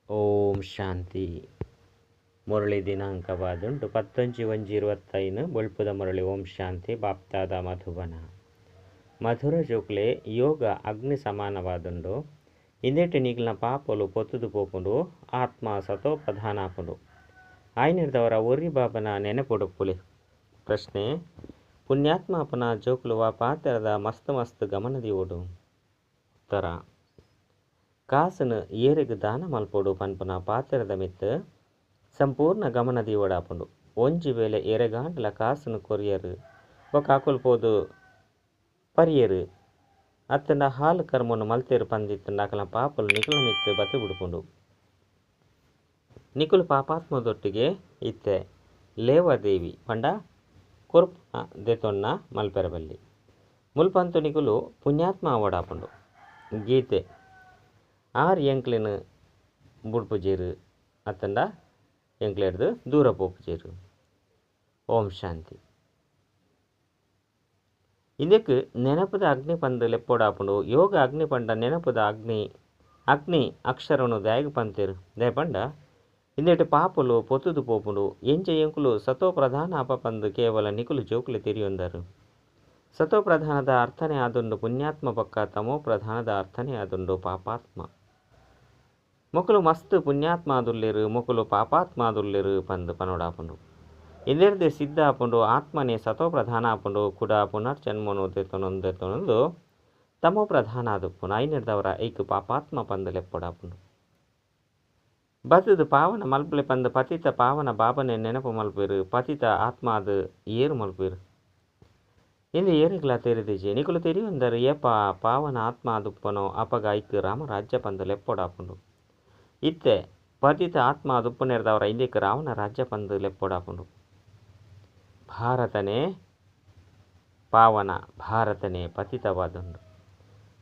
ಓಂ ಶಾಂತಿ. ಮುರಳಿ ದಿನಾಂಕವಾದುಂಟು 19/1/25. ಬೊಳ್ಪುದ ಮುರಳಿ. ಓಂ ಶಾಂತಿ. ಬಾಪ್ತಾದ ಮಧುಬನ. ಮಧುರ ಜೋಕ್ಲೆ, ಯೋಗ ಅಗ್ನಿ ಸಮಾನವಾದುಂಡು. ಇಂದೆಟ್ ನಿಗ್ಲಿನ ಪಾಪಲು ಪೊತ್ತುದು ಪೋಪುಂಡು, ಆತ್ಮ ಸತೋ ಪ್ರಧಾನ ಆಪುಂಡು. ಆಯ್ನಿರ್ದವರ ಒರಿ ಬಾಬನ ನೆನಪುಡುಪ್ಪುಲೆ. ಪ್ರಶ್ನೆ: ಪುಣ್ಯಾತ್ಮಾಪನ ಜೋಕುಲು ವಾ ಪಾತ್ರದ ಮಸ್ತ್ ಮಸ್ತ್ ಗಮನ ದೀವೊಡು? ಉತ್ತರ: ಕಾಸುನು ಏರೆಗ್ ದಾನ ಮಲ್ಪೊಡು ಪನ್ಪುನ ಪಾತೆರದ ಮಿತ್ತ್ ಸಂಪೂರ್ಣ ಗಮನ ದೀವೊಡಾಪುಂಡು. ಒಂಜಿ ವೇಳೆ ಏರೆಗಾಂಡಲ ಕಾಸುನು ಕೊರಿಯರ್ ಬೊಕ್ಕ ಅಕುಲು ಪೋದು ಪರಿಯೆರ್ ಅತ್ತಂಡ ಹಾಲ್ ಕರ್ಮೊನು ಮಲ್ತೆರ್ ಪಂದಿತ್ತಂಡ ಅಕಲ್ನ ಪಾಪಲು ನಿಕಲ್ನ ಮಿತ್ತ್ ಬತ್ತ್ ಬುಡ್ಪುಂಡು. ನಿಕುಲು ಪಾಪಾತ್ಮದೊಟ್ಟಿಗೆ ಇತ್ತೆ ಲೇವಾದೇವಿ ಪಂಡ ಕೊರ್ಪುನ ದೆತೊನ್ನ ಮಲ್ಪೆರೆ ಬಲ್ಲಿ. ಮುಲ್ಪಂತು ನಿಕುಲು ಪುಣ್ಯಾತ್ಮ ಆವೊಡಾಪುಂಡು. ಗೀತೆ: ಆರ್ ಎಂಕ್ಲೆನ್ ಬುಡ್ಪುಜೆರ್ ಅತ್ತಂಡ ಎಂಕ್ಲೆಡ್ದ್ ದೂರ ಪೋಪುಜೆರ್. ಓಂ ಶಾಂತಿ. ಇಂದೆಕ್ ನೆನಪುದ ಅಗ್ನಿ ಪಂದ್ ಲೆಪ್ಪೊಡಾಪುಂಡು. ಯೋಗ ಅಗ್ನಿ ಪಂಡ ನೆನಪುದ ಅಗ್ನಿ. ಅಗ್ನಿ ಅಕ್ಷರನು ದಾಯೆಗ್ ಪಂತೆರ್? ದಾಯೆ ಪಂಡ ಇಂದೆಟ್ ಪಾಪಲು ಪೊತ್ತುದು ಪೋಪುಂಡು. ಎಂಚ ಎಂಕುಲು ಸತೋ ಪ್ರಧಾನ ಆಪ ಪಂದ್ ಕೇವಲ ನಿಕುಲು ಜೋಕುಲೆ ತೆರಿಯೊಂದರ್. ಸತೋ ಪ್ರಧಾನದ ಅರ್ಥನೇ ಆದುಂಡು ಪುಣ್ಯಾತ್ಮ ಬೊಕ್ಕ ತಮೋ ಪ್ರಧಾನದ ಅರ್ಥನೇ ಆದುಂಡು ಪಾಪಾತ್ಮ. ಮೊಕುಲು ಮಸ್ತ್ ಪುಣ್ಯಾತ್ಮ ಆದುಲ್ಲೆರ್, ಮೊಕುಲು ಪಾಪಾತ್ಮ ಆದುಲ್ಲೆರ್ ಪಂದ್ ಪನೊಡಾಪುಂಡು. ಇಂದೆರ್ದೆ ಸಿದ್ಧ ಆಪುಂಡು ಆತ್ಮನೇ ಸತೋ ಪ್ರಧಾನ ಆಪುಂಡು. ಕುಡ ಪುನರ್ಜನ್ಮನು ದೆತೊನೊಂದು ದೆತೊನೊಂದು ತಮೋ ಪ್ರಧಾನ ಆದುಪ್ಪುಂಡು. ಐನೆಡ್ದವರ ಐಕ್ ಪಾಪಾತ್ಮ ಪಂದ್ ಲೆಪ್ಪೊಡಾಪುಂಡು. ಬತ್ತುದು ಪಾವನ ಮಲ್ಪಲೆ ಪಂದ್ ಪತಿತ ಪಾವನ ಬಾಬನೆ ನೆನಪು ಮಲ್ಪುವೆರ್. ಪತಿತ ಆತ್ಮ ಆದ್ ಏರ್ ಮಲ್ಪುವೆರ್? ಇಂದು ಏರೆಗ್ಲಾ ತೆರಿದಿಜಿ. ನಿಕುಲು ತೆರಿಯೊಂದರ್ ಏಪ ಪಾವನ ಆತ್ಮ ಆದುಪ್ಪನೋ ಅಪಗ ಐಕ್ ರಾಮರಾಜ್ಯ ಪಂದ್ ಲೆಪ್ಪೊಡಾಪುಂಡು. ಇತ್ತೆ ಪತಿತ ಆತ್ಮ ಆದುಪ್ಪುನೆರ್ದವರ ಇಂದೆಕ್ ರಾವಣ ರಾಜ್ಯ ಪಂದ್ ಲೆಪ್ಪೊಡಾಪುಂಡು. ಭಾರತನೇ ಪಾವನ, ಭಾರತನೇ ಪತಿತವಾದುಂಡು.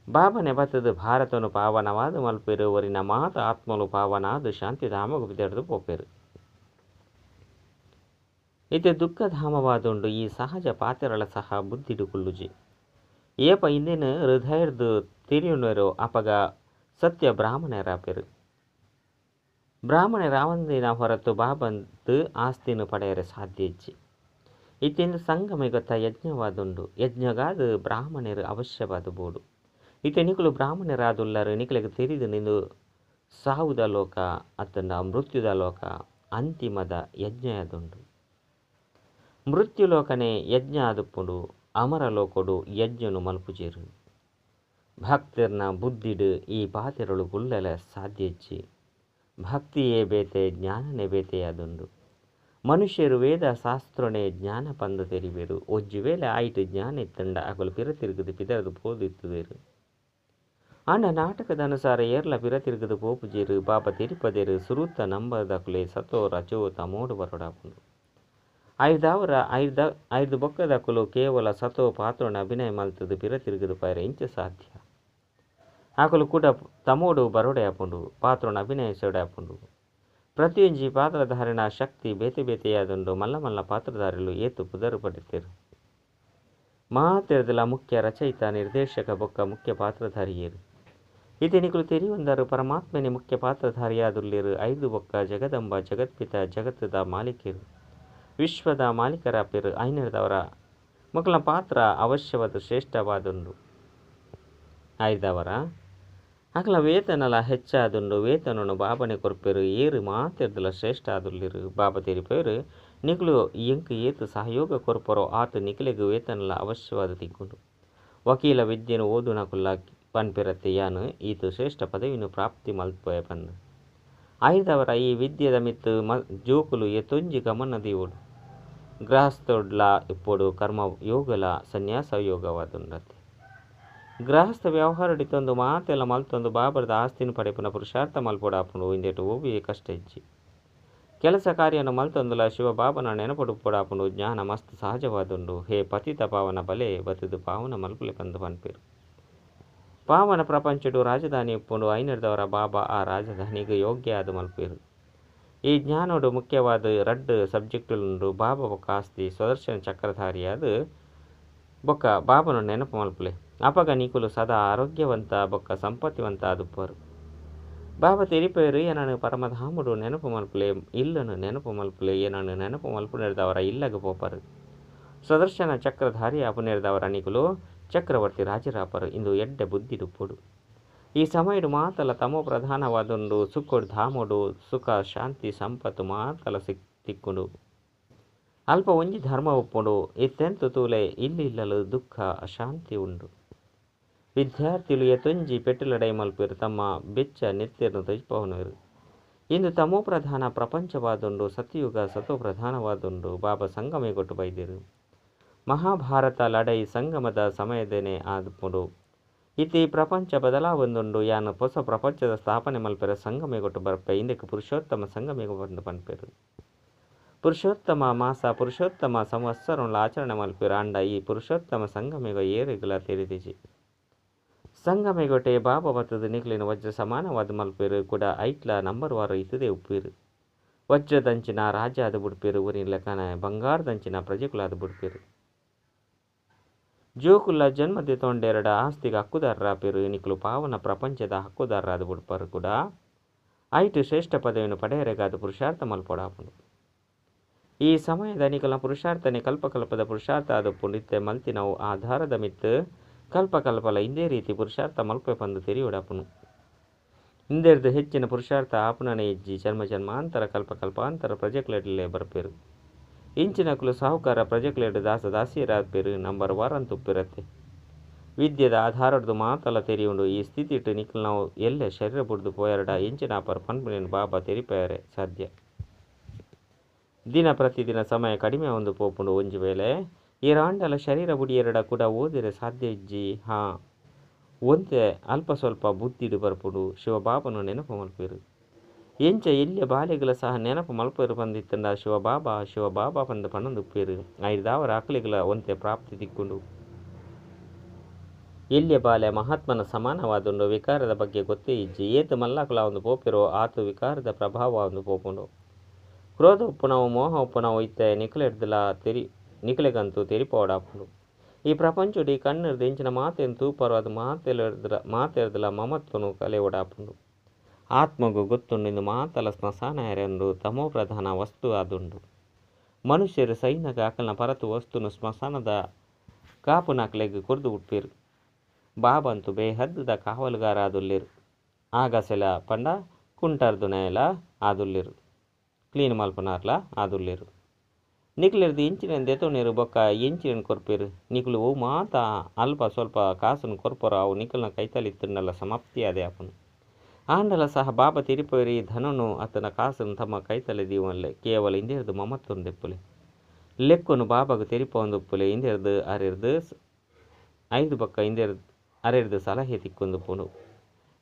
ಬಾಬನೆ ಬತ್ತುದು ಭಾರತನು ಪಾವನವಾದ ಮಲ್ಪೆರು. ಒರಿನ ಮಾತ ಆತ್ಮಲು ಪಾವನಾದ ಶಾಂತಿಧಾಮಗ್ ಪಿದಡ್ದು ಪೋಪೆರು. ಇತ್ತೆ ದುಃಖಧಾಮವಾದುಂಡು. ಈ ಸಹಜ ಪಾತೆರಳ ಸಹ ಬುದ್ಧಿಡ್ ಕುಲ್ಲುಜಿ. ಏಪ ಇಂದೆನ್ ಹೃದಯರ್ದ್ ತೆರಿಯೊನುವೆರೋ ಅಪಗ ಸತ್ಯ ಬ್ರಾಹ್ಮಣರಾಪೆರು. ಬ್ರಾಹ್ಮಣರಾವಂದಿನ ಹೊರತು ಬಾಬಂದ್ ಆಸ್ತಿನ್ ಪಡೆಯರೆ ಸಾಧ್ಯ ಇಜ್ಜಿ. ಇತ್ತೆ ಸಂಗಮಯುಗತ ಯಜ್ಞವಾದುಂಡು. ಯಜ್ಞಗಾದ್ ಬ್ರಾಹ್ಮಣರು ಅವಶ್ಯವಾದ ಬೋಡು. ಇತ್ತೆ ನಿಕುಲು ಬ್ರಾಹ್ಮಣರಾದುಲ್ಲರು. ನಿಕುಲೆಗ್ ತೆರಿದು ನಿಂದು ಸಾವುದ ಲೋಕ ಅತ್ತಂಡ ಮೃತ್ಯುದ ಲೋಕ ಅಂತಿಮದ ಯಜ್ಞ ಆದುಂಡು. ಮೃತ್ಯು ಲೋಕನೇ ಯಜ್ಞ ಆದುಪ್ಪುಂಡು. ಅಮರ ಲೋಕೊಡು ಯಜ್ಞನು ಮಲ್ಪುಜೆರು. ಭಕ್ತರ್ನ ಬುದ್ಧಿಡ್ ಈ ಪಾತೆರಳು ಕುಲ್ಲಲೆ ಸಾಧ್ಯ ಇಜ್ಜಿ. ಭಕ್ತಿಯೇ ಬೇತೆ, ಜ್ಞಾನನೇ ಬೇತೆಯಾದುಂಡು. ಮನುಷ್ಯರು ವೇದ ಶಾಸ್ತ್ರನೇ ಜ್ಞಾನ ಪಂದ್ ತೆರಿವೆರು. ಒಂಜಿ ವೇಳೆ ಆಯಿಟ್ ಜ್ಞಾನ ಇತ್ತಂಡ ಅಕುಲು ಪಿರ ತಿರುಗುದು ಪಿದರ್ದು ಪೋದು ಇತ್ತುದೆರು. ಆಂಡ ನಾಟಕದ ಅನುಸಾರ ಏರ್ಲ ಪಿರ ತಿರುಗುದು ಪೋಪುಜೆರು. ಬಾಬಾ ತೆರಿಪದೆರು ಸುರುತ ನಂಬರ್ದಕುಲೆ ಸತೋ ರಜೋ ತಮೋಡು ಬರೊಡಾಪುಂಡು. ಐದಾವರ ಐದ ಐದು ಬೊಕ್ಕದಕುಲು ಕೇವಲ ಸತೋ ಪಾತ್ರನ ಅಭಿನಯ ಮಲ್ತದು ಪಿರ ತಿರುಗುದು ಪೈರೆ ಇಂಚ ಸಾಧ್ಯ? ಅಕುಲು ಕೂಡ ತಮೋಡು ಬರೋಡೆ ಆಪುಂಡು, ಪಾತ್ರನ ಅಭಿನಯಿಸೋಡೆ ಆಪುಂಡು. ಪ್ರತಿಯೊಂಜಿ ಪಾತ್ರಧಾರಿನ ಶಕ್ತಿ ಬೇತೆ ಬೇತೆಯಾದುಂಡು. ಮಲ್ಲ ಮಲ್ಲ ಪಾತ್ರಧಾರಿಲು ಏತು ಪುದರ್ ಪಡೆತೆರು. ಮಾತೆರ್ದಲ ಮುಖ್ಯ ರಚಯಿತ, ನಿರ್ದೇಶಕ ಬೊಕ್ಕ ಮುಖ್ಯ ಪಾತ್ರಧಾರಿಯರು. ಇತ್ತೆ ನಿಕುಲು ತೆರಿಯೊಂದರು ಪರಮಾತ್ಮನೇ ಮುಖ್ಯ ಪಾತ್ರಧಾರಿಯಾದುಲ್ಲೆರು. ಐದು ಬೊಕ್ಕ ಜಗದಂಬ ಜಗತ್ಪಿತ ಜಗತ್ತದ ಮಾಲೀಕರು, ವಿಶ್ವದ ಮಾಲೀಕರಾಪೆರು. ಐನೆರ್ದವರ ಮೊಕಲ್ನ ಪಾತ್ರ ಅವಶ್ಯವಾದ ಶ್ರೇಷ್ಠವಾದುಂಡು. ಐದವರ ಅಕಲ್ನ ವೇತನಲ ಹೆಚ್ಚಾದುಂಡು. ವೇತನನು ಬಾಬನೆ ಕೊರ್ಪೆರು. ಏರು ಮಾತೆರ್ದಲ ಶ್ರೇಷ್ಠ ಆದುಲ್ಲೆರು. ಬಾಬಾ ತೆರಿಪೆರು ನಿಕುಲು ಎಂಕ್ ಏತ್ ಸಹಯೋಗ ಕೊರ್ಪರೋ ಆತ್ ನಿಕುಲೆಗ್ ವೇತನಲ ಅವಶ್ಯವಾದ ತಿಕ್ಕುಂಡು. ವಕೀಲ ವಿದ್ಯೆನು ಓದುನಕುಲ್ಲ ಪನ್ಪೆರತ್ತೆ ಯಾನ್ ಈತ್ ಶ್ರೇಷ್ಠ ಪದವಿಯನ್ನು ಪ್ರಾಪ್ತಿ ಮಲ್ಪೆ ಪಂದ್. ಐದವರ ಈ ವಿದ್ಯೆದ ಮಿತ್ತ್ ಜೋಕುಲು ಏತೊಂಜಿ ಗಮನ ದೀವೊಡು. ಗೃಹಸ್ಥೊಡ್ಲ ಇಪ್ಪೊಡು ಕರ್ಮ ಯೋಗಲ ಸನ್ಯಾಸ ಯೋಗವಾದುಂಡತೆ. ಗೃಹಸ್ಥ ವ್ಯವಹಾರಡಿತೊಂದು ಮಾತೆಲ್ಲ ಮಲ್ತೊಂದು ಬಾಬರದ ಆಸ್ತಿನ ಪಡೆಪುನ ಪುರುಷಾರ್ಥ ಮಲ್ಪೊಡಾಪುಂಡು. ಇಂದೆಟ್ ಒವ್ವೇ ಕಷ್ಟ ಇಜ್ಜಿ. ಕೆಲಸ ಕಾರ್ಯನು ಮಲ್ತೊಂದುಲ ಶಿವಬಾಬನ ನೆನಪುಡುಪ್ಪೊಡಾಪುಂಡು. ಜ್ಞಾನ ಮಸ್ತ್ ಸಹಜವಾದುಂಡು. ಹೇ ಪತಿತ ಪಾವನ ಬಲೆ ಬತ್ತುದು ಪಾವನ ಮಲ್ಪುಲೆ ಪಂದ್ ಪನ್ಪೆರು. ಪಾವನ ಪ್ರಪಂಚಡು ರಾಜಧಾನಿ ಇಪ್ಪುಂಡು. ಐನೆರ್ದವರ ಬಾಬಾ ಆ ರಾಜಧಾನಿಗೆ ಯೋಗ್ಯ ಆದ್ ಮಲ್ಪೆರು. ಈ ಜ್ಞಾನೋಡು ಮುಖ್ಯವಾದ ರಡ್ಡ್ ಸಬ್ಜೆಕ್ಟುಲುಂಡು. ಬಾಬಾ ಬೊಕ್ಕ ಆಸ್ತಿ. ಸ್ವದರ್ಶನ ಚಕ್ರಧಾರಿಯಾದ ಬೊಕ್ಕ ಬಾಬನ ನೆನಪು ಮಲ್ಪುಲೆ. ಅಪಗ ನಿಕುಲು ಸದಾ ಆರೋಗ್ಯವಂತ ಬೊಕ್ಕ ಸಂಪತ್ತಿವಂತ ಆದುಪ್ಪರು. ಬಾಬಾ ತೆರಿಪೇರು ಏನನು ಪರಮಧಾಮುಡು ನೆನಪು ಮಲ್ಪುಲೆ, ಇಲ್ಲನು ನೆನಪು ಮಲ್ಪುಲೆ, ಏನನು ನೆನಪು ಮಲ್ಪುನೆರ್ದವರ ಇಲ್ಲಗ ಪೋಪರು. ಸ್ವದರ್ಶನ ಚಕ್ರಧಾರಿ ಆಪುನೆರ್ದವರ ನಿಕುಲು ಚಕ್ರವರ್ತಿ ರಾಜರಾಪರು. ಇಂದು ಎಡ್ಡೆ ಬುದ್ಧಿಡುಪ್ಪುಡು. ಈ ಸಮಯಡು ಮಾತಲ ತಮೋ ಪ್ರಧಾನವಾದುಂಡು. ಸುಖೋಡು ಧಾಮೋಡು ಸುಖ ಶಾಂತಿ ಸಂಪತ್ತು ಮಾತಲ ತಿಕ್ಕುಂಡು. ಅಲ್ಪ ಒಂಜಿ ಧರ್ಮ ಉಪ್ಪುಂಡು. ಇತ್ತೆಂತು ತೂಲೆ ಇಲ್ಲಿ ಇಲ್ಲಲು ದುಃಖ ಅಶಾಂತಿ ಉಂಡು. ವಿದ್ಯಾರ್ಥಿಲು ಎತೊಂಜಿ ಪೆಟ್ಟುಲಡೈ ಮಲ್ಪೆರು, ತಮ್ಮ ಬೆಚ್ಚ ನೆತ್ತೆರ್ನು ತೊಜ್ಪವನರು. ಇಂದು ತಮೋ ಪ್ರಧಾನ ಪ್ರಪಂಚವಾದುಂಡು. ಸತ್ಯಯುಗ ಸತೋ ಪ್ರಧಾನವಾದುಂಡು. ಬಾಬಾ ಸಂಗಮೇ ಕೊಟ್ಟು ಬೈದಿರು. ಮಹಾಭಾರತ ಲಡೈ ಸಂಗಮದ ಸಮಯದೇನೆ ಆದುಪ್ಪುಂಡು. ಇತಿ ಪ್ರಪಂಚ ಬದಲಾವೊಂದುಂಡು. ಯಾನ್ ಹೊಸ ಪ್ರಪಂಚದ ಸ್ಥಾಪನೆ ಮಲ್ಪೆರ ಸಂಗಮೇ ಕೊಟ್ಟು ಬರ್ಪೆ. ಇಂದಕ್ಕೆ ಪುರುಷೋತ್ತಮ ಸಂಗಮೇಗ ಬಂದು ಪನ್ಪೆರು. ಪುರುಷೋತ್ತಮ ಮಾಸ ಪುರುಷೋತ್ತಮ ಸಂವತ್ಸರಗಳ ಆಚರಣೆ ಮಲ್ಪೆರು. ಆಂಡ ಈ ಪುರುಷೋತ್ತಮ ಸಂಗಮೇಗ ಏರೆಗುಲ ತೆರಿದಿಜಿ. ಸಂಗಮೇಗೊಟೆ ಬಾಬಾ ಬತ್ತದ ನಿಕ್ಲಿನ ವಜ್ರ ಸಮಾನವಾದ ಮಲ್ಪೆರು ಕೂಡ ಐಟ್ಲ ನಂಬರ್ ವಾರ ಇತದೆ ಉಪ್ಪೇರು. ವಜ್ರದಂಚಿನ ರಾಜ ಆದ ಬುಡ್ಪೇರು, ಊರಿನ ಲೆಕ್ಕನ ಬಂಗಾರದಂಚಿನ ಪ್ರಜೆಕುಲಾದ ಬುಡ್ಪೇರು. ಜೋಕುಲ ಜನ್ಮದಿ ತೊಂಡೆರಡ ಆಸ್ತಿಗೆ ಹಕ್ಕುದಾರರಾಪೇರು. ನಿಕ್ಲು ಪಾವನ ಪ್ರಪಂಚದ ಹಕ್ಕುದಾರರಾದ ಬುಡ್ಪರು ಕೂಡ ಐಟು ಶ್ರೇಷ್ಠ ಪದವಿಯನ್ನು ಪಡೆಯರೆಗಾದ ಪುರುಷಾರ್ಥ ಮಲ್ಪೊಡಾಪುಂಡು. ಈ ಸಮಯದ ನಿಕಲ ಪುರುಷಾರ್ಥನೆ ಕಲ್ಪಕಲ್ಪದ ಪುರುಷಾರ್ಥ ಆದ ಪುಂಡಿತ್ತೆ ಮಲ್ತಿನವು ಆಧಾರದ ಮಿತ್ತು ಕಲ್ಪಕಲ್ಪಲ ಇಂದೇ ರೀತಿ ಪುರುಷಾರ್ಥ ಮಲ್ಪೆ ಪಂದು ತೆರಿಯೊಡಾಪುನು. ಇಂದೆರ್ದು ಹೆಚ್ಚಿನ ಪುರುಷಾರ್ಥ ಆಪುನನೆ ಇಜ್ಜಿ. ಜನ್ಮ ಜನ್ಮಾಂತರ ಕಲ್ಪಕಲ್ಪಾಂತರ ಪ್ರಜೆಕ್ಲೆಡ್ಲೆ ಬರ್ಪೇರು. ಇಂಚಿನಕುಲು ಸಾಹುಕಾರ ಪ್ರಜೆಕ್ಲೆಡ್ ದಾಸ ದಾಸಿಯರಾಪೇರು. ನಂಬರ್ ವಾರಂತುಪ್ಪಿರತ್ತೆ. ವಿದ್ಯೆದ ಆಧಾರಡ್ದು ಮಾತಲ ತೆರಿಯುಂಡು. ಈ ಸ್ಥಿತಿಟ್ ನಿಕ್ಲ್ ನಾವು ಎಲ್ಲೆ ಶರೀರ ಬುಡ್ದು ಪೋಯರಡ ಎಂಚಿನಾಪರ್ ಪನ್ಪುನೆನ್ ಬಾಬಾ ತೆರಿಪೇರೆ ಸಾಧ್ಯ. ದಿನ ಪ್ರತಿದಿನ ಸಮಯ ಕಡಿಮೆ ಒಂದು ಪೋಪುಂಡು. ಒಂಜಿ ವೇಳೆ ಏರಾಂಡಲ ಶರೀರ ಬುಡಿಯರಡ ಕೂಡ ಓದಿರೆ ಸಾಧ್ಯ ಇಜ್ಜಿ. ಹಾ ಒಂತೆ ಅಲ್ಪ ಸ್ವಲ್ಪ ಬುದ್ಧಿಡು ಬರ್ಪುಂಡು. ಶಿವಬಾಬನು ನೆನಪು ಮಲ್ಪೇರು. ಎಂಚ ಎಲ್ಯ ಬಾಲೆಗಳ ಸಹ ನೆನಪು ಮಲ್ಪೇರು ಬಂದಿತ್ತಂಡ ಶಿವಬಾಬಾ ಶಿವಬಾಬಾ ಪಂದ ಪನ್ನೊಂದುಪ್ಪೇರು. ಐದಾವರ ಅಕ್ಲೆಗಳ ಒಂತೆ ಪ್ರಾಪ್ತಿ ತಿಕ್ಕೊಂಡು. ಎಲ್ಯ ಬಾಲೆ ಮಹಾತ್ಮನ ಸಮಾನವಾದುಂಡು. ವಿಕಾರದ ಬಗ್ಗೆ ಗೊತ್ತೇ ಇಜ್ಜಿ. ಏತು ಮಲ್ಲಕುಲ ಒಂದು ಪೋಪೆರೋ ಆತು ವಿಕಾರದ ಪ್ರಭಾವ ಒಂದು ಪೋಪುಂಡು. ಕ್ರೋಧ ಉಪ್ಪುನವು ಮೋಹ ಉಪ್ಪುನವು ಇತ್ತೆ ನಿಕ್ಲೆಡ್ದಲ ನಿಕ್ಲೆಗಂತೂ ತೆರಿಪೋಡಾಪುಂಡು. ಈ ಪ್ರಪಂಚಡಿ ಕಣ್ಣರ್ದು ಇಂಚಿನ ಮಾತೆನ್ ತೂಪರು ಅದು ಮಾತೆರ್ದಲ ಮಮತ್ವನು ಕಲೆ ಓಡಾಪುಂಡು. ಆತ್ಮಗು ಗೊತ್ತುಂಡು ಇಂದು ಮಾತಲ ಸ್ಮಶಾನ ಎರೆಂದು ತಮೋ ಪ್ರಧಾನ ವಸ್ತು ಆದುಂಡು. ಮನುಷ್ಯರು ಸೈನಗ ಅಕಲ್ನ ಪರತು ವಸ್ತುನು ಸ್ಮಶಾನದ ಕಾಪುನಾಕ್ಲೆಗ್ ಕೊರ್ದು ಉಟ್ಪೇರು. ಬಾಬಂತು ಬೇಹದ್ದುದ ಕಾವಲುಗಾರ ಆದುಲ್ಲೇರು. ಆಗಸೆಲ ಪಂಡ ಕುಂಟರ್ದುನೆಲ ಆದುಲ್ಲೇರು. ಕ್ಲೀನ್ ಮಲ್ಪನಾರ್ಲ ಆದುಲ್ಲೇರು. ನಿಕ್ಲೆರ್ದು ಇಂಚಿನ ದೆತೊನೇರು ಬೊಕ್ಕ ಎಂಚಿನ ಕೊರ್ಪೇರು. ನಿಕ್ಲು ಓ ಮಾತ ಅಲ್ಪ ಸ್ವಲ್ಪ ಕಾಸುನು ಕೊರ್ಪರು ಅವು ನಿಕ್ಲನ ಕೈತಲಿತ್ತುಂಡಲ ಸಮಾಪ್ತಿ ಅದೇ ಆಪುಂಡು. ಆಂಡಲ ಸಹ ಬಾಬಾ ತಿರುಪೇರಿ ಧನನು ಆತನ ಕಾಸುನು ತಮ್ಮ ಕೈತಲೆ ದೀವನ್ಲೆ ಕೇವಲ ಇಂದೆರ್ದು ಮಮತ್ವನು ದೆಪ್ಪುಲೆ. ಲೆಕ್ಕನು ಬಾಬಾಗ ತೆರಿಪೊಂದುಪ್ಪುಲೆ. ಇಂದೆರ್ದು ಅರೆರ್ದು ಐದು ಬೊಕ್ಕ ಇಂದೆರ್ದು ಅರೆರ್ದು ಸಲಹೆ ತಿಕ್ಕೊಂದುಪ್ಪುಂಡು.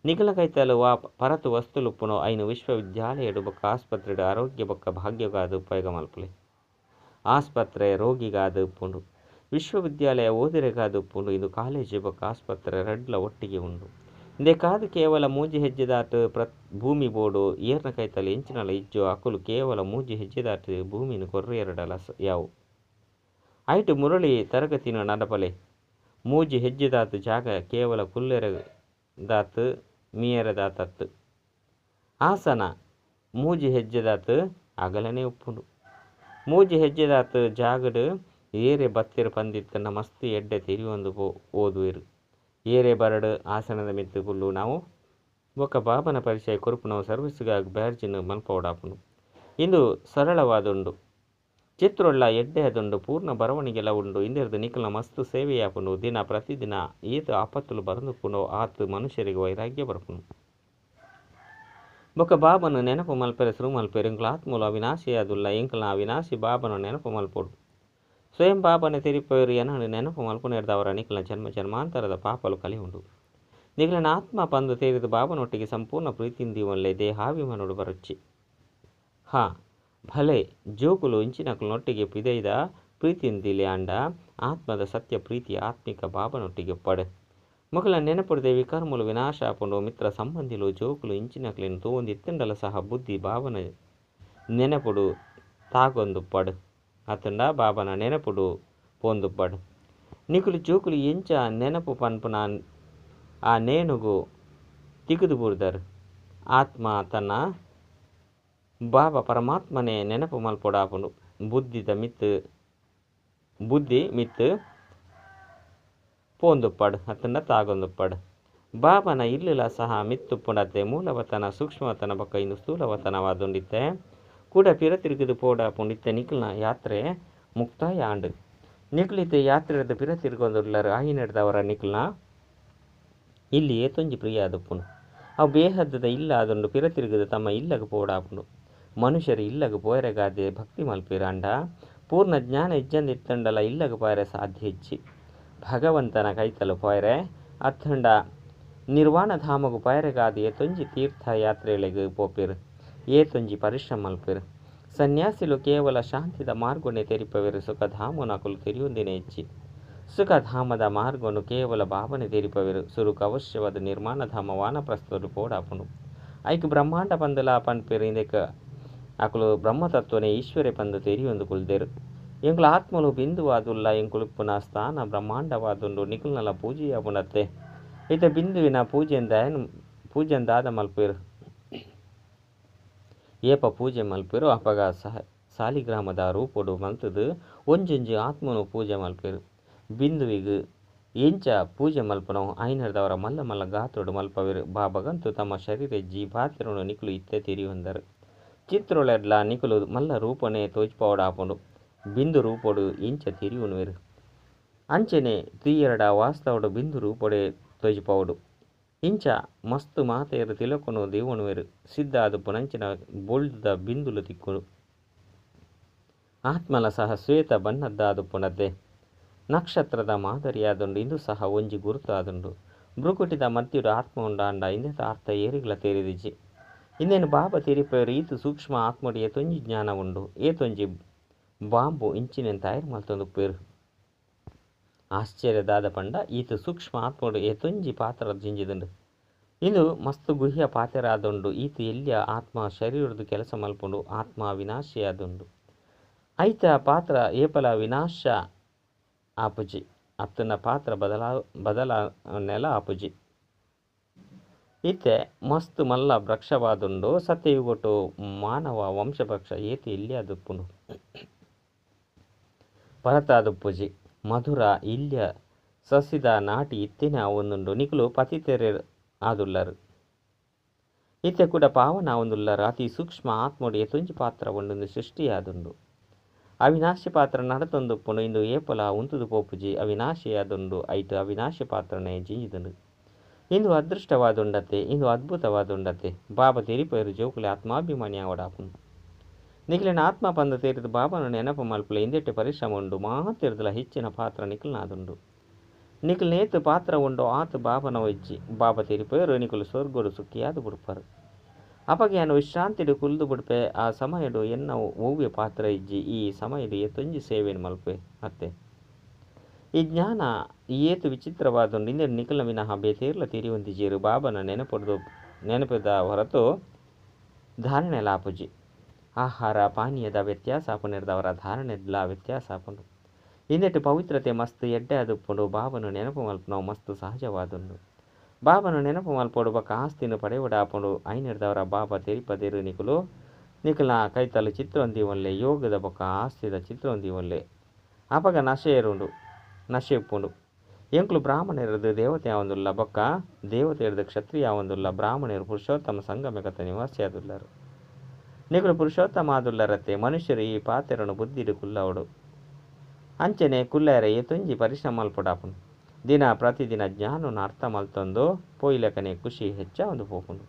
ನಿಕಲ ಕೈತಲು ವಾ ಪರತು ವಸ್ತುಲುಪ್ಪುನು ಐನು ವಿಶ್ವವಿದ್ಯಾಲಯಡು ಬೊಕ್ಕ ಆಸ್ಪತ್ರೆಡು ಆರೋಗ್ಯ ಬೊಕ್ಕ ಭಾಗ್ಯಗಾದ ಉಪಯೋಗ ಮಲ್ಪುಲೆ. ಆಸ್ಪತ್ರೆ ರೋಗಿಗಾದ ಉಪ್ಪುಂಡು, ವಿಶ್ವವಿದ್ಯಾಲಯ ಓದಿರೆಗಾದ ಉಪ್ಪುಂಡು. ಇದು ಕಾಲೇಜು ಬೊಕ್ಕ ಆಸ್ಪತ್ರೆ ರಡ್ಲ ಒಟ್ಟಿಗೆ ಉಂಡು. ಇಂದೆಕಾದು ಕೇವಲ ಮೂಜಿ ಹೆಜ್ಜೆದಾಟ ಭೂಮಿ ಬೋಡು ಏರ್ನ ಕೈತಲೆ ಎಂಚಿನಲ ಇಜ್ಜೋ ಅಕುಲು ಕೇವಲ ಮೂಜಿ ಹೆಜ್ಜೆದಾಟ ಭೂಮಿನ ಕೊರ್ರೆರಡಲ ಯಾವು. ಐಟು ಮುರಳಿ ತರಗತಿನ ನಡಪಲೆ. ಮೂಜಿ ಹೆಜ್ಜೆದಾತು ಜಾಗ ಕೇವಲ ಕುಲ್ಲೆರದಾತು ಮೀಯರದಾತತ್ತು. ಆಸನ ಮೂಜಿ ಹೆಜ್ಜೆದಾತು ಅಗಲನೆ ಉಪ್ಪುಂಡು. ಮೂಜಿ ಹೆಜ್ಜೆದಾತು ಜಾಗಡು ಏರೆ ಬತ್ತೆರು ಪಂದಿತ್ತನ್ನ ಮಸ್ತ್ ಎಡ್ಡೆ ತೆರಿಯೊಂದು ಓದುವೆರು. ಏರೆ ಬರಡು ಆಸನದ ಮಿತ್ತು ಕುಲ್ಲು ನಾವು ಬೊಕ್ಕ ಬಾಬನ ಪರಿಚಯ ಕೊರುಪುನವು ಸರ್ವಿಸ್ಗಾಗಿ ಬ್ಯಾರ್ಜಿನ ಮಲ್ಪವಡಾಪುಂಡು. ಇಂದು ಸರಳವಾದುಂಡು. ಚಿತ್ರೊಳ್ಳ ಎಡ್ಡೆ ಅದುಂಡು. ಪೂರ್ಣ ಬರವಣಿಗೆಲ ಉಂಡು. ಇಂದೆರ್ದು ನಿಕಲ್ನ ಮಸ್ತ್ ಸೇವೆಯಾಪುಂಡು. ದಿನ ಪ್ರತಿದಿನ ಏತು ಆಪತ್ತುಲು ಬರಂದುಪ್ಪುಂಡು ಆತು ಮನುಷ್ಯರಿಗೆ ವೈರಾಗ್ಯ ಬರ್ಪುಂಡು. ಬೊಕ್ಕ ಬಾಬನು ನೆನಪು ಮಲ್ಪೆರೆ ಸುರು ಮಲ್ಪೆರು. ಎಂಕ್ಲ ಆತ್ಮಲು ಅವಿನಾಶಿಯಾದುಲ್ಲ. ಎಂಕ್ಲ ಅವಿನಾಶಿ ಬಾಬನು ನೆನಪು ಮಲ್ಪೊಡು. ಸ್ವಯಂ ಬಾಬನ ತೆರಿಪೇರು ಎನನು ನೆನಪು ಮಲ್ಪುನೆರ್ದವರ ನಿಕಲ್ನ ಜನ್ಮ ಜನ್ಮಾಂತರದ ಪಾಪಲು ಕಲಿ ಉಂಡು. ನಿಕಲನ ಆತ್ಮ ಪಂದು ತೇರಿದ ಬಾಬನೊಟ್ಟಿಗೆ ಸಂಪೂರ್ಣ ಪ್ರೀತಿಂದೀವನ್ಲೆ ದೇಹಾಭಿಮಾನೋಡು ಬರೊಚ್ಚಿ. ಹಾ ಭಲೆ ಜೋಕುಲು ಇಂಚಿನಕುಲನೊಟ್ಟಿಗೆ ಪಿದೈದ ಪ್ರೀತಿಂದಿಲೆ ಅಂಡ ಆತ್ಮದ ಸತ್ಯ ಪ್ರೀತಿ ಆತ್ಮಿಕ ಬಾಬನೊಟ್ಟಿಗೆ ಪಡೆ. ಮೊಕಲ ನೆನಪುಡದೆ ವಿಕರ್ಮಲು ವಿನಾಶ ಆಪುಂಡು. ಮಿತ್ರ ಸಂಬಂಧಿಲು ಜೋಕುಲು ಇಂಚಿನಕ್ಲೆನ್ ತೂವೊಂದಿತ್ತುಂಡಲ ಸಹ ಬುದ್ಧಿ ಬಾಬನ ನೆನಪುಡು ತಾಗೊಂದು ಪಡು. ಅತಂಡ ಬಾಬನ ನೆನಪುಡು ಪೋಂದು ಪಡು. ನಿಕುಲು ಜೋಕುಲು ಎಂಚ ನೆನಪು ಪನ್ಪುನ ಆ ನೇನುಗು ತಿಕ್ಕುದು ಬೂರ್ದಾರ್. ಆತ್ಮ ತನ್ನ ಬಾಬಾ ಪರಮಾತ್ಮನೇ ನೆನಪು ಮಲ್ಪೊಡಾಪುಂಡು. ಬುದ್ಧಿ ಮಿತ್ತು ಪೋಂದುಪ್ಪಡು ಅತ್ತಂಡ ತಾಗೊಂದುಪ್ಪಡು. ಬಾಬನ ಇಲ್ಲುಲ ಸಹ ಮಿತ್ತುಪ್ಪುಂಡತ್ತೆ. ಮೂಲವತನ ಸೂಕ್ಷ್ಮವತನ ಬೊಕ್ಕ ಇಂದು ಸ್ಥೂಲವತನವಾದುಂಡಿತ್ತೆ ಕೂಡ ಪಿರ ತಿರುಗಿದು ಪೋಡಾಪುಂಡಿತ್ತೆ. ನಿಕಲ್ನ ಯಾತ್ರೆ ಮುಕ್ತಾಯ ಆಂಡ್. ನಿಕುಲಿತೆ ಯಾತ್ರೆದ ಪಿರ ತಿರುಗೊಂದುಲ್ಲರು ಆಯಿನೆಡ್ದವರ ನಿಕಲ್ನ ಇಲ್ಲಿ ಏತೊಂಜಿ ಪ್ರಿಯ ಆದುಪ್ಪುಂಡು. ಅವು ಬೇಹದ್ದದ ಇಲ್ಲ ಆದುಂಡು. ಪಿರ ತಿರುಗಿದು ತಮ್ಮ ಇಲ್ಲಗ್ ಪೋಡಾಪುಂಡು. ಮನುಷ್ಯರು ಇಲ್ಲಗ್ ಪೋಯರೆಗಾದೆ ಭಕ್ತಿ ಮಲ್ಪಿರಾಂಡ ಪೂರ್ಣ ಜ್ಞಾನ ಇಜ್ಜಂದ ಇತ್ತಂಡಲ ಇಲ್ಲಗ್ ಪೋಯರೆ ಸಾಧ್ಯ ಇಜ್ಜಿ. ಭಗವಂತನ ಕೈತಲು ಪೋಯರೆ ಅತ್ತಂಡ ನಿರ್ವಾಣ ಧಾಮಗು ಪೋಯರೆಗಾದ ಏತೊಂಜಿ ತೀರ್ಥಯಾತ್ರೆಲೆಗ್ ಪೋಪೆರು, ಏತೊಂಜಿ ಪರಿಶ್ರಮ ಮಲ್ಪೆರು. ಸನ್ಯಾಸಿಲು ಕೇವಲ ಶಾಂತಿದ ಮಾರ್ಗೊನೆ ತೆರಿಪವೆರು, ಸುಖಧಾಮನಕುಲು ತೆರಿಯೊಂದಿನ ಇಜ್ಜಿ. ಸುಖಧಾಮದ ಮಾರ್ಗವನ್ನು ಕೇವಲ ಬಾಬನೆ ತೆರಿಪವೆರು. ಸುರುಕು ಅವಶ್ಯವಾದ ನಿರ್ಮಾಣಧಾಮ ವಾನಪ್ರಸ್ಥರು ಪೋಡಾಪುಂಡು. ಐಕ್ ಬ್ರಹ್ಮಾಂಡ ಪಂದಲ ಪನ್ಪೆರು. ಇಂದೆಕ್ ಅಕುಲು ಬ್ರಹ್ಮತತ್ವನೇ ಈಶ್ವರೇ ಪಂದು ತೆರಿಯೊಂದು ಕುಲ್ದೆರು. ಎಂಕುಲು ಆತ್ಮಲು ಬಿಂದುವಾದುಲ್ಲ. ಎಂಕುಲು ಇಪ್ಪುನ ಸ್ಥಾನ ಬ್ರಹ್ಮಾಂಡವಾದುಂಡು. ನಿಕುಲ್ನಲ ಪೂಜೆಯಾಪುಂಡತ್ತೆ. ಇತ್ತೆ ಬಿಂದುವಿನ ಪೂಜೆನ್ ದಾದ ಮಲ್ಪೆರು. ಏಪ ಪೂಜೆ ಮಲ್ಪೆರು ಅಪಗ ಸಾಲಿಗ್ರಾಮದ ರೂಪೊಡು ಮಲ್ತದು ಒಂಜೊಂಜಿ ಆತ್ಮನು ಪೂಜೆ ಮಲ್ಪೆರು. ಬಿಂದುವಿಗ್ ಎಂಚ ಪೂಜೆ ಮಲ್ಪನೋ ಐನರ್ದವರ ಮಲ್ಲ ಮಲ್ಲ ಗಾತ್ರೊಡು ಮಲ್ಪವೆರು. ಬಾಬಗಂತು ತಮ್ಮ ಶರೀರ ಜೀವಾತಿರನು ನಿಕುಲು ಇತ್ತೆ ತೆರಿಯೊಂದರು. ಚಿತ್ರೊಳೆಡ್ಲ ನಿಕುಲು ಮಲ್ಲ ರೂಪನೇ ತೋಜ್ಪಾವಡಾಪುಂಡು. ಬಿಂದು ರೂಪೊಡು ಇಂಚ ತೆರಿಯುನುವೆರು. ಅಂಚನೆ ತೀಯರಡ ವಾಸ್ತವಡು ಬಿಂದು ರೂಪೊಡೆ ತೋಜಿಪಾವಡು. ಇಂಚ ಮಸ್ತ್ ಮಾತೆಯರು ತಿಲಕನು ದೇವಣುವೆರು. ಸಿದ್ಧ ಆದ ಪುನಂಚಿನ ಬೊಳ್ದುದ ಬಿಂದುಲು ತಿಕ್ಕುನು. ಆತ್ಮಲ ಸಹ ಶ್ವೇತ ಬಣ್ಣದ್ದಾದ ಪುನದ್ದೆ ನಕ್ಷತ್ರದ ಮಾದರಿಯಾದುಂಡು. ಇಂದು ಸಹ ಒಂಜಿ ಗುರುತಾದುಂಡು. ಭ್ರುಕುಟಿದ ಮಧ್ಯಡು ಆತ್ಮ ಉಂಡಾಂಡ ಇಂದೆತ ಅರ್ಥ ಏರಿಗ್ಲ ತೆರಿದಿಜ್ಜಿ. ಇಂದೇನು ಬಾಬಾ ತೆರಿಪೆರು ಈತು ಸೂಕ್ಷ್ಮ ಆತ್ಮಡು ಏತೊಂಜಿ ಜ್ಞಾನ ಉಂಡು, ಏತೊಂಜಿ ಬಾಂಬು ಇಂಚಿನೆನ್ ತಯಾರು ಮಲ್ತೊಂದುಪ್ಪೆರು. ಆಶ್ಚರ್ಯದಾದ ಪಂಡ ಈತ ಸೂಕ್ಷ್ಮ ಆತ್ಮಡು ಏತೊಂಜಿ ಪಾತ್ರ ಜಿಂಜಿದುಂಡು. ಇಂದು ಮಸ್ತ್ ಗುಹ್ಯ ಪಾತೆರಾದುಂಡು. ಈತ ಎಲ್ಲಿಯ ಆತ್ಮ ಶರೀರದ ಕೆಲಸ ಮಲ್ಪುಂಡು. ಆತ್ಮ ವಿನಾಶಿಯಾದುಂಡು. ಐತ ಪಾತ್ರ ಏಪಲ ವಿನಾಶ ಆಪುಜಿ. ಅತ್ತನ ಪಾತ್ರ ಬದಲಾವಣೆಲ ಆಪುಜಿ. ಇತ್ತೆ ಮಸ್ತ್ ಮಲ್ಲ ವೃಕ್ಷವಾದುಂಡು. ಸತ್ಯಯುಗೊಟ್ಟು ಮಾನವ ವಂಶವೃಕ್ಷ ಏತು ಎಲ್ಲಿಯಾದುಪ್ಪುಂಡು ಪರತಾದುಪ್ಪುಜಿ. ಮಧುರ ಇಲ್ಯ ಸಸಿದ ನಾಟಿ ಇತ್ತಿನ ಒಂದುಂಡು. ನಿಕುಲು ಪತಿತೆರೆ ಆದುಲ್ಲರು. ಇತ್ತೆ ಕೂಡ ಪಾವನ ಒಂದುಲ್ಲರು. ಅತಿ ಸೂಕ್ಷ್ಮ ಆತ್ಮಡು ಏತೊಂಜಿ ಪಾತ್ರ ಒಂದೊಂದು ಸೃಷ್ಟಿಯಾದುಂಡು. ಅವಿನಾಶಿ ಪಾತ್ರ ನಡತೊಂದುಪ್ಪುಂಡು. ಇಂದು ಏಪಲ ಉಂತುದು ಪೋಪುಜಿ. ಅವಿನಾಶಿಯಾದುಂಡು. ಐಟು ಅವಿನಾಶಿ ಪಾತ್ರನೇ ಜಿಂಜಿದುಂಡು. ಇಂದು ಅದೃಷ್ಟವಾದುಂಡತೆ, ಇಂದು ಅದ್ಭುತವಾದುಂಡತೆ. ಬಾಬಾ ತೆರಿಪೇರು ಜೋಕುಲೆ ಆತ್ಮಾಭಿಮಾನಿ ಆವಡಾಪುಂಡು. ನಿಖಿಲಿನ ಆತ್ಮ ಪಂದ ತೇರಿದ ಬಾಬನ ನೆನಪು ಮಲ್ಪಲೆ ಇಂದೆಟ್ಟೆ ಪರಿಶ್ರಮ ಉಂಡು. ಮಾತಿರ್ದಲ ಹೆಚ್ಚಿನ ಪಾತ್ರ ನಿಖಿಲ್ನಾದುಂಡು. ನಿಖಿಲ್ ನೇತು ಪಾತ್ರ ಉಂಡು ಆತ ಬಾಬನ ಒಜ್ಜಿ. ಬಾಬಾ ತೆರಿಪೇರು ನಿಖಲು ಸ್ವರ್ಗೋಡು ಸುಖಿಯಾದ ಬುಡ್ಪಾರು. ಅಪಗ್ಯಾನು ವಿಶ್ರಾಂತಿಡು ಕುಲ್ದು ಬುಡ್ಪೆ. ಆ ಸಮಯಡು ಎನ್ನ ಓವ್ಯ ಪಾತ್ರ ಇಜ್ಜಿ. ಈ ಸಮಯಡು ಏತೊಂಜಿ ಸೇವೆಯನ್ನು ಮಲ್ಪೆ ಅತ್ತೆ. ಈ ಜ್ಞಾನ ಏತು ವಿಚಿತ್ರವಾದುಂಡು. ಇಂದೆ ನಿಖಲ ವಿನಃ ಬೇತೇರ್ಲ ತೆರಿಯೊಂದಿಜೇರು. ಬಾಬನ ನೆನಪದ ಹೊರತು ಧಾರಣೆ ಲಾಪುಜಿ. ಆಹಾರ ಪಾನೀಯದ ವ್ಯತ್ಯಾಸ ಆಪುನೆರ್ದವರ ಧಾರಣೆಡ್ಲ ವ್ಯತ್ಯಾಸ ಆಪುಂಡು. ಇಂದೆಟ್ಟು ಪವಿತ್ರತೆ ಮಸ್ತ್ ಎಡ್ಡೆ ಆದುಪ್ಪುಂಡು. ಬಾಬನು ನೆನಪು ಮಲ್ಪುನವು ಮಸ್ತ್ ಸಹಜವಾದುಂಡು. ಬಾಬನು ನೆನಪು ಮಲ್ಪೊಡು ಬೊಕ್ಕ ಆಸ್ತಿನ ಪಡೆವಡಾಪುಂಡು. ಐನೆರ್ದವರ ಬಾಬಾ ತೆರಿಪದಿರು ನಿಕುಲು ನಿಕುಲ ಕೈತಲು ಚಿತ್ರೊಂದಿವೊಲ್ಲೆ. ಯೋಗದ ಬೊಕ್ಕ ಆಸ್ತಿದ ಚಿತ್ರೊಂದಿವೊಲ್ಲೆ. ಅಪಗ ನಶೆ ಏರುಂಡು, ನಶೆ ಉಪ್ಪುಂಡು. ಎಂಕುಲು ಬ್ರಾಹ್ಮಣರದು ದೇವತೆ ಆವೊಂದುಲ್ಲ ಬೊಕ್ಕ ದೇವತೆಯರ್ದು ಕ್ಷತ್ರಿಯ ಆವೊಂದುಲ್ಲ. ಬ್ರಾಹ್ಮಣರು ಪುರುಷೋತ್ತಮ ಸಂಗಮಗತ ನಿವಾಸಿಯಾದುಲ್ಲರು. ನಿಕುಲು ಪುರುಷೋತ್ತಮ ಆದುಲ್ಲರತ್ತೆ. ಮನುಷ್ಯರು ಈ ಪಾತೆರನು ಬುದ್ಧಿಡು ಕುಲ್ಲವಡು. ಅಂಚನೆ ಕುಲ್ಲಾರೆ ಏತೊಂಜಿ ಪರಿಶ್ರಮ ಮಲ್ಪೊಡಾಪುಂಡು. ದಿನ ಪ್ರತಿದಿನ ಜ್ಞಾನವನ್ನು ಅರ್ಥ ಮಲ್ತೊಂದು ಪೋಯಿಲೆಕನೆ ಖುಷಿ ಹೆಚ್ಚಾವೊಂದು ಪೋಪುಂಡು.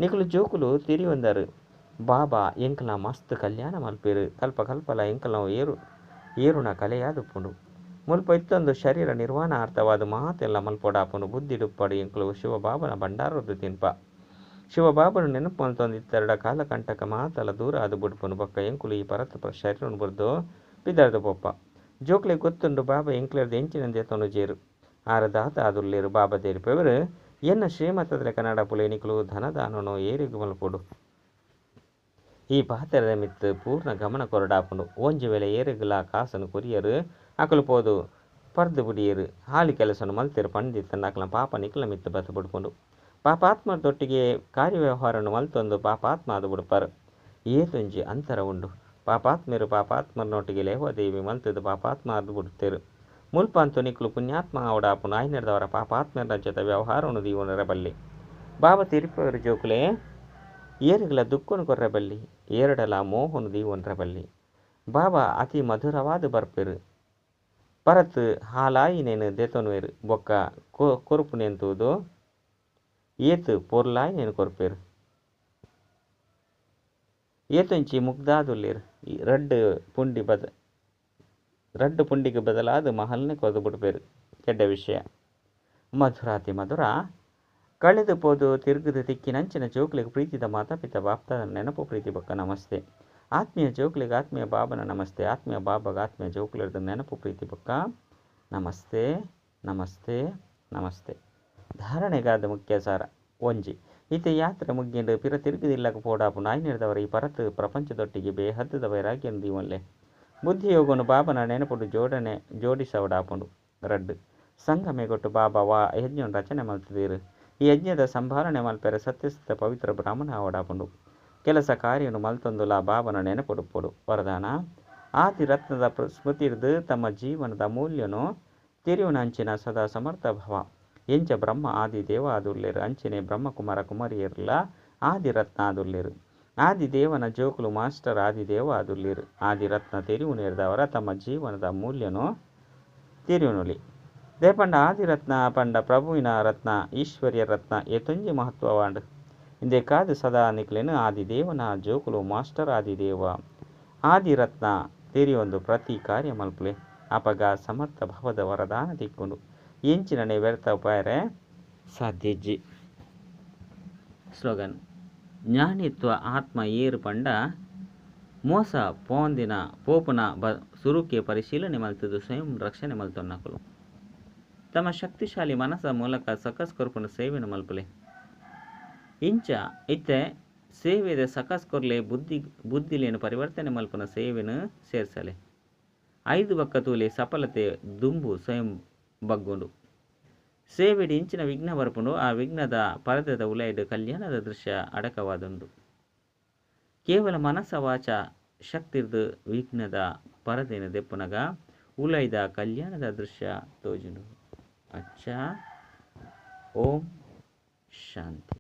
ನಿಕುಲು ಜೋಕುಲು ತಿರಿಯೊಂದರು. ಬಾಬಾ ಎಂಕಲ್ನ ಮಸ್ತ್ ಕಲ್ಯಾಣ ಮಲ್ಪೆರು. ಕಲ್ಪ ಕಲ್ಪಲ ಎಂಕಲ್ನ ಏರುನ ಕಲೆಯಾದುಪ್ಪುಂಡು. ಮುಲ್ಪ ಇತ್ತೊಂದು ಶರೀರ ನಿರ್ವಾಣ ಅರ್ಥವಾದ ಮಾತೆಲ್ಲ ಮಲ್ಪೊಡಾಪುಂಡು. ಬುದ್ಧಿಡುಪ್ಪಡು ಎಂಕುಲು ಶಿವಬಾಬನ ಭಂಡಾರದ್ದು ತಿನ್ಪ. ಶಿವಬಾಬನು ನೆನಪು ಮಲ್ತೊಂದು ಇತ್ತೆರಡ ಕಾಲಕಂಟಕ ಮಾತಲ ದೂರ ಆದು ಬುಡ್ಪುಂಡು. ಬೊಕ್ಕ ಎಂಕುಲು ಈ ಪರತ ಶರೀರನು ಬುಡ್ದು ಪಿದರ್ದು ಪೋಪ. ಜೋಕ್ಲೆ ಗೊತ್ತುಂಡು ಬಾಬಾ ಎಂಕ್ಲೆರ್ದು ಎಂಚಿನಂದೆ ತೊನುಜೇರು. ಆರ ದಾತ ಆದುಲ್ಲೇರು. ಬಾಬಾ ತೇರಿಪೆವರು ಎನ್ನ ಶ್ರೀಮತದ ಕನ್ನಡ ಪುಲೆ ನಿಕುಲು ಧನದಾನನು ಏರಿಗು ಮಲ್ಪೊಡು. ಈ ಪಾತ್ರದ ಮಿತ್ತು ಪೂರ್ಣ ಗಮನ ಕೊರಡಾಪುಂಡು. ಒಂಜಿ ವೇಳೆ ಏರಿಗುಲ ಕಾಸನು ಕೊರಿಯರು ಅಕಲು ಪೋದು ಪರ್ದು ಬುಡಿಯರು ಹಾಲಿ ಕೆಲಸನು ಮಲ್ತೆರು ಪಂಡಿತ್ತಂಡ ಅಕಲ ಪಾಪ ನಿಕಲ ಮಿತ್ತು ಬತ್ತು ಬುಡ್ಪುಂಡು. ಪಾಪಾತ್ಮದೊಟ್ಟಿಗೆ ಕಾರ್ಯವ್ಯವಹಾರನು ಮಲ್ತೊಂದು ಪಾಪಾತ್ಮ ಆದ್ ಬುಡ್ಪಾರ್. ಏತೊಂಜಿ ಅಂತರ ಉಂಡು. ಪಾಪಾತ್ಮೆರು ಪಾಪಾತ್ಮನೊಟ್ಟಿಗೆ ಲೇವಾದೇವಿ ಮಲ್ತುದು ಪಾಪಾತ್ಮ ಆದ್ ಬುಡ್ತೆರ್. ಮುಲ್ಪಂತು ನಿಕುಲು ಪುಣ್ಯಾತ್ಮ ಆವೊಡಾಪುಂಡು. ಆಯ್ನೆಡ್ದಾವರ ಪಾಪಾತ್ಮೆರ್ನ ಜೊತೆ ವ್ಯವಹಾರನು ದೀವೊನರೆ ಬಲ್ಲಿ. ಬಾಬಾ ತೆರಿಪಾವೆರ್ ಜೋಕುಲೆ ಏರೆಗ್ಲ ದುಃಖನು ಕೊರ್ರೆ ಬಲ್ಲಿ, ಏರೆಡಲ ಮೋಹನು ದೀವೊನರೆ ಬಲ್ಲಿ. ಬಾಬಾ ಅತಿ ಮಧುರವಾದ್ ಬರ್ಪೆರ್. ಪರತ್ ಹಾಲಾಯಿನೆನ್ ದೆತೊನುವೆರ್ ಬೊಕ್ಕ ಕೊರ್ಪುನೆನ್ ತೂದು ಏತ್ ಪೊರ್ಲಾಯಿನೆನ್ ಕೊರ್ಪೆರ್. ಏತೊಂಚಿ ಮುಗ್ಧಾದುಲ್ಲೆರ್. ರಡ್ಡ್ ಪುಂಡಿಗ್ ಬದಲಾದ್ ಮಹಲ್ನೆ ಕೊರ್ದು ಬುಡ್ಪೆರ್. ಎಡ್ಡೆ ವಿಷಯ. ಮಧುರಾತಿ ಮಧುರ ಕಳೆದು ಪೋದು ತಿರುಗುದು ತಿಕ್ಕಿನಂಚಿನ ಜೋಕ್ಲೆಗ್ ಪ್ರೀತಿದ ಮಾತಾಪಿತ ಬಾಪ್ತಾದನ ನೆನಪು ಪ್ರೀತಿ ಬೊಕ್ಕ ನಮಸ್ತೆ. ಆತ್ಮೀಯ ಜೋಕ್ಲೆಗ್ ಆತ್ಮೀಯ ಬಾಬನ ನಮಸ್ತೆ. ಆತ್ಮೀಯ ಬಾಬಾಗ ಆತ್ಮೀಯ ಜೋಕ್ಲೆರ್ದ್ ನೆನಪು ಪ್ರೀತಿ ಬೊಕ್ಕ ನಮಸ್ತೆ ನಮಸ್ತೆ ನಮಸ್ತೆ. ಧಾರಣೆಗಾದ ಮುಖ್ಯ ಸಾರ ಒಂಜಿ. ಇತ್ತೆ ಯಾತ್ರೆ ಮುಗ್ಗಿಂಡ್ ಪಿರ ತಿರುಗುದಿಲ್ಲಗ ಪೋಡಾಪುಂಡು. ಆಯ್ನೆಡ್ದಾವರ ಈ ಪರತ್ ಪ್ರಪಂಚದೊಟ್ಟಿಗೆ ಬೇಹದ್ದುದ ವೈರಾಗ್ಯನ್ ದೀವೊನ್ಲೆ. ಬುದ್ಧಿಯೋಗನು ಬಾಬನ ನೆನಪುಡು ಜೋಡಣೆ ಜೋಡಿಸವಡಾಪುಂಡು. ರಡ್ಡ್. ಸಂಗಮೇಗೊಟ್ಟು ಬಾಬಾ ವಾ ಯಜ್ಞನ್ ರಚನೆ ಮಲ್ತುದೆರ್. ಈ ಯಜ್ಞದ ಸಂಭಾಲನೆ ಮಲ್ಪೆರೆ ಸತ್ಯಸತ್ಯ ಪವಿತ್ರ ಬ್ರಾಹ್ಮಣ ಆವಡಾಪುಂಡು. ಕೆಲಸ ಕಾರ್ಯನು ಮಲ್ತೊಂದುಲ ಬಾಬನ ನೆನಪುಡುಪ್ಪೊಡು. ವರದಾನ ಆದಿರತ್ನದ ಸ್ಮೃತಿಡ್ದ್ ತಮ್ಮ ಜೀವನದ ಅಮೂಲ್ಯನು ತೆರಿಯುನಂಚಿನ ಸದಾ ಸಮರ್ಥ ಭವ. ಎಂಚ ಬ್ರಹ್ಮ ಆದಿ ದೇವ ಆದುಲ್ಲೆರ್ ಅಂಚನೆ ಬ್ರಹ್ಮಕುಮಾರ ಕುಮಾರಿಯರ್ಲ ಆದಿರತ್ನ ಆದುಲ್ಲೆರ್. ಆದಿದೇವನ ಜೋಕುಲು ಮಾಸ್ಟರ್ ಆದಿದೇವ ಆದುಲ್ಲೆರ್. ಆದಿರತ್ನ ತೆರಿಯುನೆರ್ದಾವರ ತಮ್ಮ ಜೀವನದ ಅಮೂಲ್ಯನು ತೆರಿಯುನೊಲಿ. ದೇಪಂಡ ಆದಿರತ್ನ ಪಂಡ ಪ್ರಭುವಿನ ರತ್ನ ಈಶ್ವರ್ಯ ರತ್ನ ಏತೊಂಜಿ ಮಹತ್ವವಾಂಡ್. ಇಂದೆಕಾದ್ ಸದಾ ನಿಕ್ಲೆನ್ ಆದಿದೇವನ ಜೋಕುಲು ಮಾಸ್ಟರ್ ಆದಿದೇವ ಆದಿರತ್ನ ತೆರಿಯೊಂದು ಪ್ರತಿ ಕಾರ್ಯ ಮಲ್ಪುಲೆ. ಅಪಗ ಸಮರ್ಥ ಭವದ ವರದಾನ ತಿಕ್ಕುಂಡು. ಎಂಚಿನನೆ ವ್ಯರ್ಥ ಪೋಯೆರೆ ಸಾಧ್ಯಜ್ಜಿ. ಸ್ಲೋಗನ್ ಜ್ಞಾನಿತ್ವ ಆತ್ಮ ಏರ್ ಪಂಡ ಮೋಸ ಪೋಂದಿನ ಪೋಪುನ ಸುರುಕೆ ಪರಿಶೀಲನೆ ಮಲ್ತುದು ಸ್ವಯಂ ರಕ್ಷಣೆ ಮಲ್ತೊನ್ನಕುಲು. ತಮ್ಮ ಶಕ್ತಿಶಾಲಿ ಮನಸ್ಸ ಮೂಲಕ ಸಕಸ್ ಕೊರ್ಪುನ ಸೇವೆನ್ ಮಲ್ಪುಲೆ. ಇಂಚ ಇತ್ತೆ ಸೇವೆದ ಸಕಸ್ ಕೊರ್ಲೆ ಬುದ್ಧಿಲೇನ್ ಪರಿವರ್ತನೆ ಮಲ್ಪುನ ಸೇವೆನ್ ಸೇರ್ಸಲೆ. ಐದು ಬಕ್ಕ ತೂಲೆ ಸಫಲತೆ ದುಂಬು ಸ್ವಯಂ ಬಗ್ಗುಂಡು. ಸೇವೆಡ್ ಇಂಚಿನ ವಿಘ್ನ ಬರ್ಪುಂಡು. ಆ ವಿಘ್ನದ ಪರದೆದ ಉಲೈಡ್ ಕಲ್ಯಾಣದ ದೃಶ್ಯ ಅಡಕವಾದುಂಡು. ಕೇವಲ ಮನಸ ವಾಚ ಶಕ್ತಿರ್ದ್ ವಿಘ್ನದ ಪರದೆನ್ ದೆಪ್ಪುನಗ ಉಲೈದ ಕಲ್ಯಾಣದ ದೃಶ್ಯ ತೋಜುಂಡು. ಅಚ್ಚಾ ಓಂ ಶಾಂತಿ.